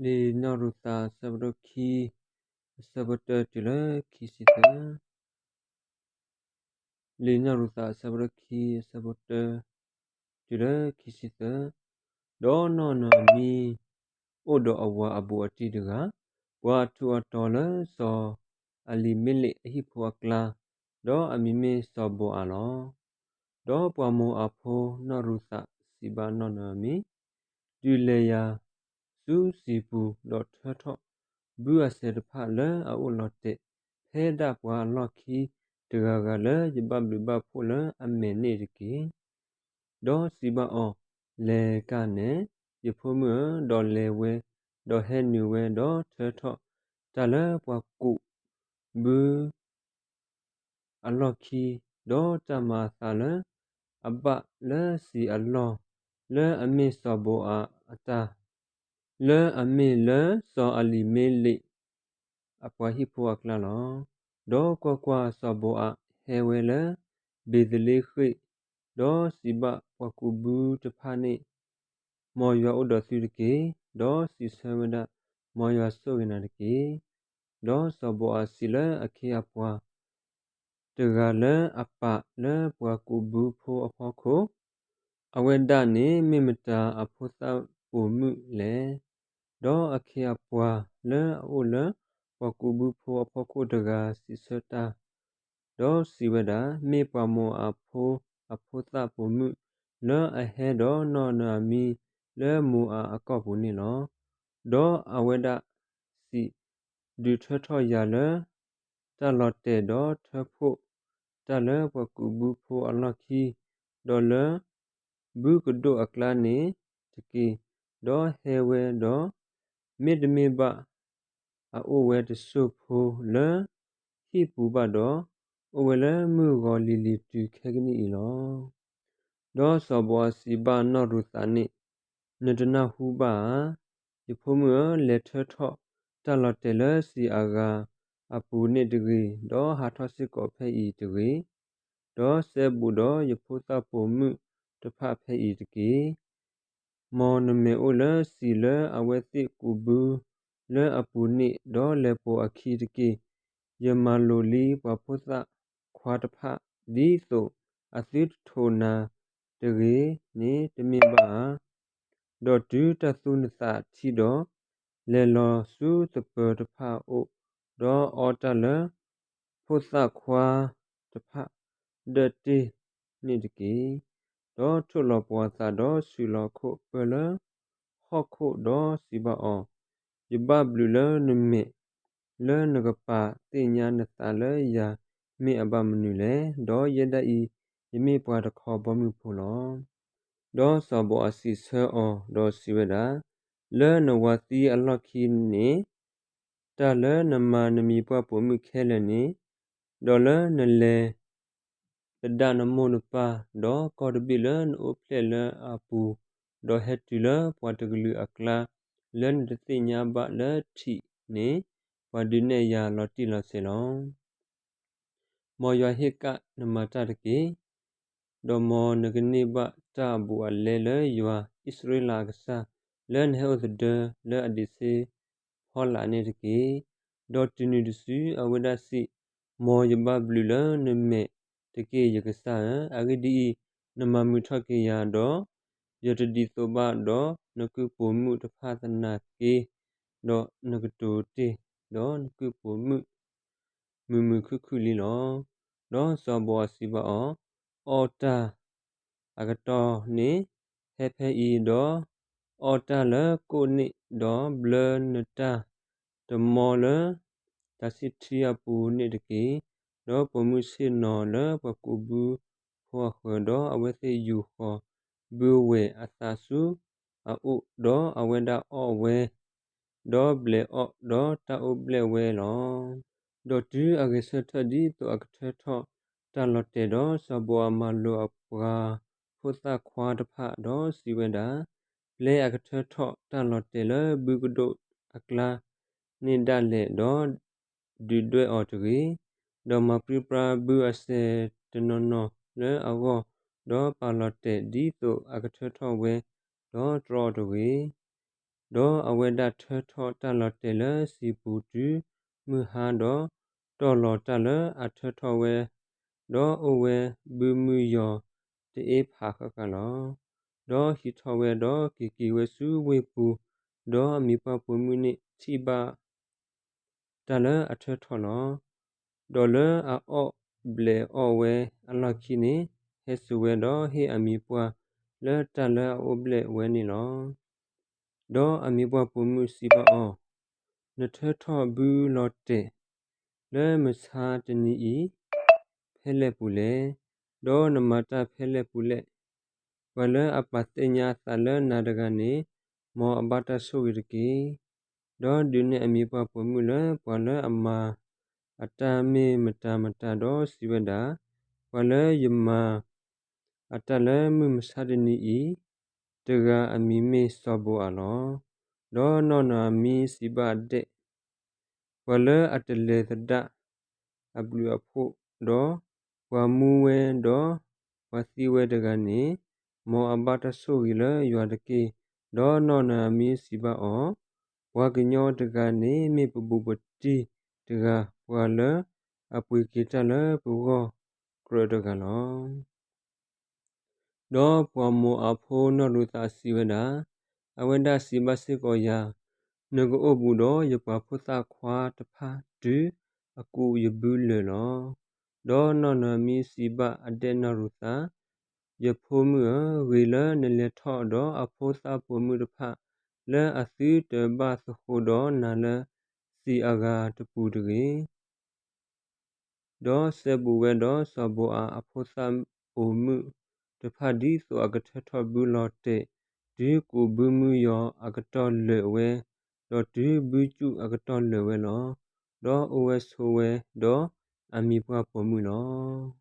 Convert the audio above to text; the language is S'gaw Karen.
လံာ်နီၢ်ရူၤသးအဆၢဖးဒိၣ်ခံ အဆၢဖိတၢတုၤလၢခံဆံသၢ. လံာ်နီၢ်ရူၤသးအဆၢဖးဒိၣ်ခံ အဆၢဖိတၢတုၤလၢခံဆံသၢ. ဒီးနီၢ်နီၢ်အမံၤ အိၣ်ဒီးအဝၤအဘူးအတံၢ်တဂၤ, ပှၤအထူးအတီၤလၢစီၤအလံၤမ့လ့းအဟံၣ်ဖိအကျါ, ဒီးအမံၤမ့ၢ်စီၤဘိၤအးလီၤ. ဒီးပှၤမိၤအၤဖိနီၢ်ရူၤသးစံးဘၣ်နီၢ်နီၢ်အမံၤ, တုၤလဲၤယၤဆူစံာ်ပူၤ, ဒီးထၢထီၣ်ဘုအစဲၤတဖၣ်လၢအအိၣ်လီၤတဲာ် ဖဲဒၣ်ပှၤအလီၢ်ခံတဂၤဂၤလၢယဘၣ်ဘျုးဘၣ်ဖှိၣ်လၢအမဲာ်န့ၣ်တက့ၢ်. ဒီးစံးဘၣ်အီၤ, လဲၤကၣ်နဲ ယဖိမုၣ်ဧၢ, ဒီးလဲၤဝဲ, ဒီးဟဲနုာ်ဝဲ, ဒီးထၢထီၣ်တၢ်လၢပှၤကူးဘု အလီၢ်ခံ, ဒီးတၢ်မၤအသးလၢအဘၣ်လၢစံာ်အလီၢ်, လၢအမ့ၢ်စီၤဘိၤအးအတၢ်, လၢအမ့ၢ်လၢစီၤအလံၤမ့လ့း အပှၤဟံၣ်ဖိအကျါလီၤ. ဒီးကွၢ်ကွၢ်, စီၤဘိၤအးဟဲဝဲလၢဘ့ၤသလ့ဃ့ၣ်, ဒီးစံးဘၣ်ပှၤကူးဘုတဖၣ်န့ၣ်, မ်ယွၤအိၣ်ဒီးသုတက့ၢ်. ဒီးစံးဆၢဝဲဒၣ်, မ်ယွၤဆိၣ်ဂ့ၤနၤတက့ၢ်. ဒီးစီၤဘိၤအးစံးလၢအခ့အပှၤ တဂၤလၢအပာ်လၢပှၤကူးဘုဖိအဖီခိၣ်, အဝဲဒၣ်န့ၣ်မ့ၢ်မတၤအဖိသၣ်ပိာ်မုၣ်လဲၣ်. ဒီးအခ့အပှၤလၢအအိၣ်လၢပှၤကူးဘုဖိအဖီခိၣ်တဂၤစံးဆၢတၢ်, ဒီးစံးဝဲဒၣ်, မ့ၢ်ပှၤမိၤအၤဖိအဖိသၣ်ပိာ်မုၣ် လၢအဟဲဒီးနီၢ်နီၢ်အမံၤလၢမိၤအၤအကီၢ်ပူၤန့ၣ်လီၤ. ဒီးအဝဲဒၣ်စံး, ဒုးထၢထီၣ်ယၤလၢ တၢ်လီၤတဲာ်ဒီးထၢဖှိၣ်တၢ်လၢပှၤကူးဘုဖိအလီၢ်ခံ, ဒီးလၢဘုကဒိၣ်အကျါန့ၣ်တက့ၢ်. ဒီးဟဲဝဲဒီး မ့တမ့ၢ်ဘၣ် အအိၣ်ဝဲတစိၢ်ဖိလၢဟံၣ်ပူၤဘၣ်ဒီး, အိၣ်ဝဲလၢမုၢ်ဂီၤလံၤလံၤတုၤခဲကနံၣ်အံၤလီၤ. ဒီးစီၤဘိၤအးစံးဘၣ်နီၢ်ရူၤသးန့ၣ်, နတနၢ်ဟူဘၣ်ဧါ. ယဖိမုၣ်ဧၢ, လဲၤထၢထီၣ်တၢ်လီၤတဲာ်လၢစံာ်အဂၤအပူၤန့ၣ်တဂ့ၤ, ဒီးဟးထီၣ်စ့ၢ်ကီးဖဲအံၤတဂ့ၤ, ဒီးစဲဘူးဒီးယဖိသၣ်ပိာ်မုၣ်တဖၣ်ဖဲအံၤတက့ၢ်. မ်နမဲာ်အိၣ်လၢစံာ်လၢအဝဲသ့ၣ်ကူးဘုလၢအပူၤန့ၣ်, ဒီးလဲၤပိာ်အခံတက့ၢ်. ယမၤလိာ်လံပှၤဖိသၣ်ခွါတဖၣ် ဒ်သိးအသုတထိးနၤတဂ့ၤန့ၣ်တမ့ၢ်ဘၣ်ဧါ. ဒီးတုၤတၢ်သူၣ်နသးထံဒီး, လဲၤလီၤဆူသပၢၤတဖၣ်အအိၣ်, ဒီးအီတၢ်လၢဖိသၣ်ခွါတဖၣ်ဒၢးတ့ၢ်န့ၣ်တက့ၢ်. ဒီးထိၣ်လီၤပှၤသးဒီးဆူးလီၤခိၣ်ပၢလၢ ဟီၣ်ခိၣ်ဒီးစံးဘၣ်အီၤ, ယဘၣ်ဘျုးလၢနမဲာ်, လၢနကပာ်သ့ၣ်ညါနသးလၢယၤမ့ၢ်အဘၣ်မနုၤလဲၣ်. ဒီးယဲဒၣ်အံၤ, ယမ့ၢ်ပှၤတခီဘီမုၢ်ဖိလီၤ. ဒီးစီၤဘိၤအးစံးဆၢအီၤဒီးစံးဝဲဒၣ်, လၢနဝၤသံအလီၢ်ခံန့ၣ်, တၢ်လၢနမၤနမံၤပှၢ်ပိာ်မုၣ်ခဲလၢာ်န့ၣ်, ဒီးလၢနလဲၤ သဒၣ်နမိၢ်နပၢ်, ဒီးကီၢ်တဘ့ၣ်လၢနအိၣ်ဖျဲၣ်လၢအပူၤ, ဒီးဟဲတုၤလၢပှၤတကလုာ်အကျါ, လၢနတသ့ၣ်ညါဘၣ်လၢထံးန့ၣ်, ပှၤဒုးနဲၣ်ယၤလီၤတံၢ်လီၤဆဲးလီၤ. မ်ယွၤဟ့ၣ်ကၣ်နမၤတၢ်တက့ၢ်. ဒီးမ်နကန့ၢ်ဘၣ်တၢ်အဘူးအလဲလၢယွၤ, အံၣ်စရ့လးအကစၢ်, လၢနဟဲအိၣ်သဒၢလၢအဒံးဆ့ဖီလာ်န့ၣ်တက့ၢ်. ဒီးတုၤနုၤတစုအဝဲဒၣ်စံး, မ်ယဘၣ်ဘျုးလၢနမဲာ်တက့ၢ် ယကစၢ်ဧၢ, အဂ့ၢ်ဒ်အံၤ, နမၤမုာ်ထီၣ်က့ၤယၤဒီး, ယတဒ်သိးဘၣ်ဒီး နကုၢ်ပိာ်မုၣ်တဖၣ်သနာ်က့, ဒီးနကတိၤတ့ၢ်, ဒီးနကုၢ်ပိာ်မုၣ် မုာ်မုာ်ခုၣ်ခုၣ်လံလီၤ. ဒီးစီၤဘိၤအးစံးဘၣ်အီၤ, အီတၢ်အကတီၢ်န့ၣ်ဟဲဖဲအံၤ, ဒီးအီတၢ်လၢကိၣ်န့ၣ်, ဒီးဘျၢနတၢ်တမီလၢ တၢ်ဆံၣ်ထံအပူၤန့ၣ်တက့ၢ်. ဒီးပိာ်မုၣ်ဆ့ၣ်နီၤလၢပှၤကူးဘုဖိအဃၢၤ, ဒီးအဝဲသ့ၣ်ယူာ်ဃီၤဘုဝဲအသးဆူအအိၣ်, ဒီးအဝဲဒၣ်အီၣ်ဝဲ ဒီးဘျဲးအီၣ်, ဒီးတၢ်အိၣ်ဘျဲၣ်ဝဲလီၤ. ဒီးတုၤအဂဲၤဆၢထၢၣ်ဒ်သိးအကထၢထီၣ်တၢ်လီၤတဲာ်ဒီး, စီၤဘိၤအးမၤလိာ်အပှၤဖိသၣ်ခွါတဖၣ်, ဒီးစံးဝဲဒၣ်, ပျဲအကထၢထီၣ်တၢ်လီၤတဲာ်လၢဘုကဒိၣ်အကျါန့ၣ်ဒၣ်လဲာ်, ဒီးဒုးဒွဲၣ်အီၤတဂ့ၤ. ဒီးမၤပြံပြါဘုအစဲၤတနီၤနီၤလၢအဂီၢ်, ဒီးပာ်လီၤတဲာ်ဒ်သိးအကထၢထီၣ်ဝဲ, ဒီးတြီအီၤတဂ့ၤ. ဒီးအဝဲဒၣ်ထၢထီၣ်တၢ်လီၤတဲာ်လၢစံာ်ပူၤတုၤမုၢ်ဟါ, ဒီးတီၢ်လီၤတၢ်လၢအထၢထီၣ်ဝဲ, ဒီးအိၣ်ဝဲဘုမုယီၤတအ့ဖးဃၣ်ဃၣ်လီၤ. ဒီးဟံးထီၣ်ဝဲ, ဒီးက့ၤက့ၤဝဲဆူဝ့ၢ်ပူၤ, ဒီးအမံၤပှၢ်ပိာ်မုၣ်န့ၣ်ထံၣ်ဘၣ်တၢ်လၢအထၢထီၣ်လီၤ. ဒီးလၢအအီၣ်ဘျဲးအီၣ်ဝဲအလီၢ်ခံန့ၣ်, ဟဲစိာ်ဝဲ, ဒီးဟ့ၣ်အမံၤပှၢ်လၢတၢ်လၢအအိၣ်ဘျဲးဝဲန့ၣ်လီၤ. ဒီးအမံၤပှၢ်ပိာ်မုၣ်စံးဘၣ်အီၤ, နထၢထီၣ်ဘုလီၤတဲာ်လၢမုၢ်ဆါတနံၤအံၤဖဲလဲၣ်ပူၤလဲၣ်, ဒီးနမၤတၢ်ဖဲလဲၣ်ပူၤလဲၣ်. ပှၤလၢအပာ်သ့ၣ်ညါအသးလၢနၤတဂၤန့ၣ်, မ်အဘၣ်တၢ်ဆိၣ်ဂ့ၤတက့ၢ်. ဒီးဒုးနဲၣ်အမံၤပှၢ်ပိာ်မုၣ်လၢပှၤလၢအမၤ အတၢ်မ့ၢ်မတၤမတၤ, ဒီးစံးဝဲဒၣ်, ပှၤလၢယမၤအတၢ်လၢမုၢ်မဆါတနံၤအံၤတဂၤ အမံၤမ့ၢ်စီၤဘိၤအၤလီၤ. ဒီးနီၢ်နီၤအမံၤစံးဘၣ်အဒဲၣ်, ပှၤလၢအတလဲၤသဒၣ်အဘျုးအဖှိၣ်, ဒီးပှၤမူဝဲ, ဒီးပှၤသံဝဲတဂၤန့ၣ်, မ်အဘၣ်တၢ်ဆိၣ်ဂ့ၤလၢယွၤတက့ၢ်. ဒီးနီၢ်နီၤအမံၤစံးဘၣ်အီၤ, ပှၤကညီတဂၤန့ၣ်မ့ၢ်ပဘူးပတံၢ်တဂၤ, ပှၤလၢအပှ့ၤက့ၤတၢ်လၢပဂီၢ်ကြၢးတဂၤလီၤ. ဒီးပှၤမိၤအၤဖိနီၢ်ရူၤသးစံးဝဲဒၣ်, အဝဲဒၣ်စံးဘၣ်စ့ၢ်ကီးယၤ, နကအိၣ်ဘူးဒီးယပှၤဖိသၣ်ခွါတဖၣ်တုၤအကူးယဘုလၢာ်လီၤ. ဒီးနီၢ်နီၤအမံၤစံးဘၣ်အဒဲၣ်နီၢ်ရူၤသး, ယဖိမုၣ်ဧၢ, ဂ့ၤလၢနလဲၤထီၣ်ဒီးအဖိသၣ်ပိာ်မုၣ်တဖၣ်လၢအသုတဘၣ်သဃိဒီးနၤလၢစံာ်အဂၤတပူၤတဂ့ၤ. ဒီးစဲဘူးဝဲဒီးစီၤဘိၤအၤအဖိသၣ်ပိာ်မုၣ်တဖၣ် ဒ်သိးအကထၢထီၣ်ဘုလီၤတဲာ် တုၤကူးဘုမုၢ်ယီၤအကတီၢ်လၢာ်ဝဲ, ဒီးတုၤဘုကၠူၣ်အကတီၢ်လၢာ်ဝဲလီၤ. ဒီးအိၣ်ဝဲဆိးဝဲဒီးအမံၤပှၢ်ပိာ်မုၣ်လီၤ.